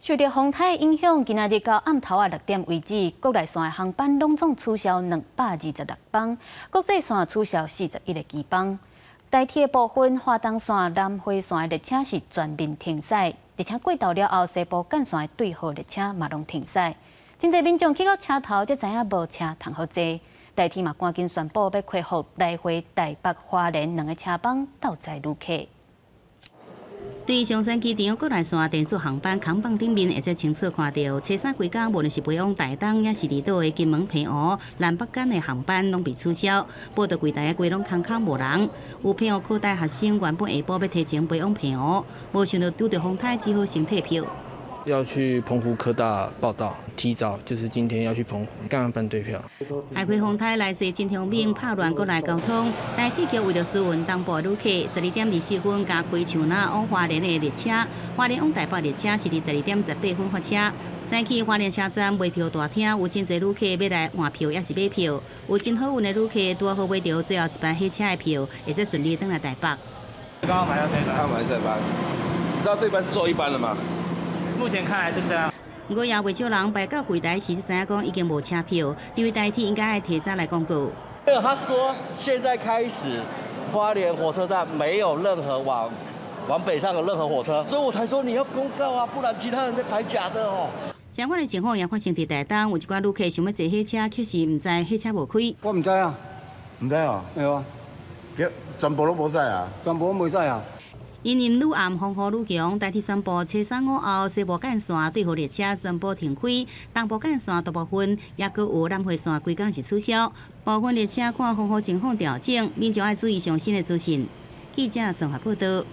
受著風颱影響，今仔日到暗頭仔6點為止，國內線的航班攏總取消226班，國際線取消41個機班。台鐵的部分，花東線、南迴線的列車是全面停駛，而且過晝了後，西部幹線的對號列車嘛攏停駛。真濟民眾去到車頭，才知影無車通好坐。台鐵嘛趕緊宣布欲恢復來回台北、花蓮兩个車班鬥載旅客。對松山機場國內線電子航班扛棒頂面，會使清楚看著，初三規工，無論是飛往台東，抑是離島的金門、澎湖、南北間的航班，攏被取消。報到櫃台仔規攏空空無人。有澎湖科大學生原本下晡欲提前飛往澎湖，無想到拄著風颱，只好先退票。要去澎湖科大報到，提早就是今天要去澎湖，剛剛辦退票。愛輝風颱來勢真兇猛，拍亂國內交通。台鐵局為著疏運東部旅客，12點24分加開樹林往花蓮的列車，花蓮往台北列車是佇12點18分發車。早起花蓮車站賣票大廳有真濟旅客欲來換票，抑是買票。有真好運的旅客拄好買著最後一班火車的票，會使順利轉來台北。剛剛買到這班，剛買這班，你知道這班是最後一班了嗎？目前看來是這樣。毋過也袂少人排到櫃台時，才知影講已經無車票，認為台鐵應該愛提早來公告。沒有，他說現在開始，花蓮火車站沒有任何往北上的任何火車，所以我才說你要公告啊，不然其他人在排假的哦。相款的情況也發生佇台東，有一寡旅客想欲坐火車，卻是毋知火車無開。我毋知啊，毋知啊，對啊，全部攏無駛啊，全部攏袂駛啊。因應女暗風雨愈強，台鐵宣布初三午後西部幹線對號列車全部停開，東部幹線大部分抑閣有南迴線規工是取消，部分列車看風雨情況調整，民眾愛注意上新的資訊。記者綜合報導。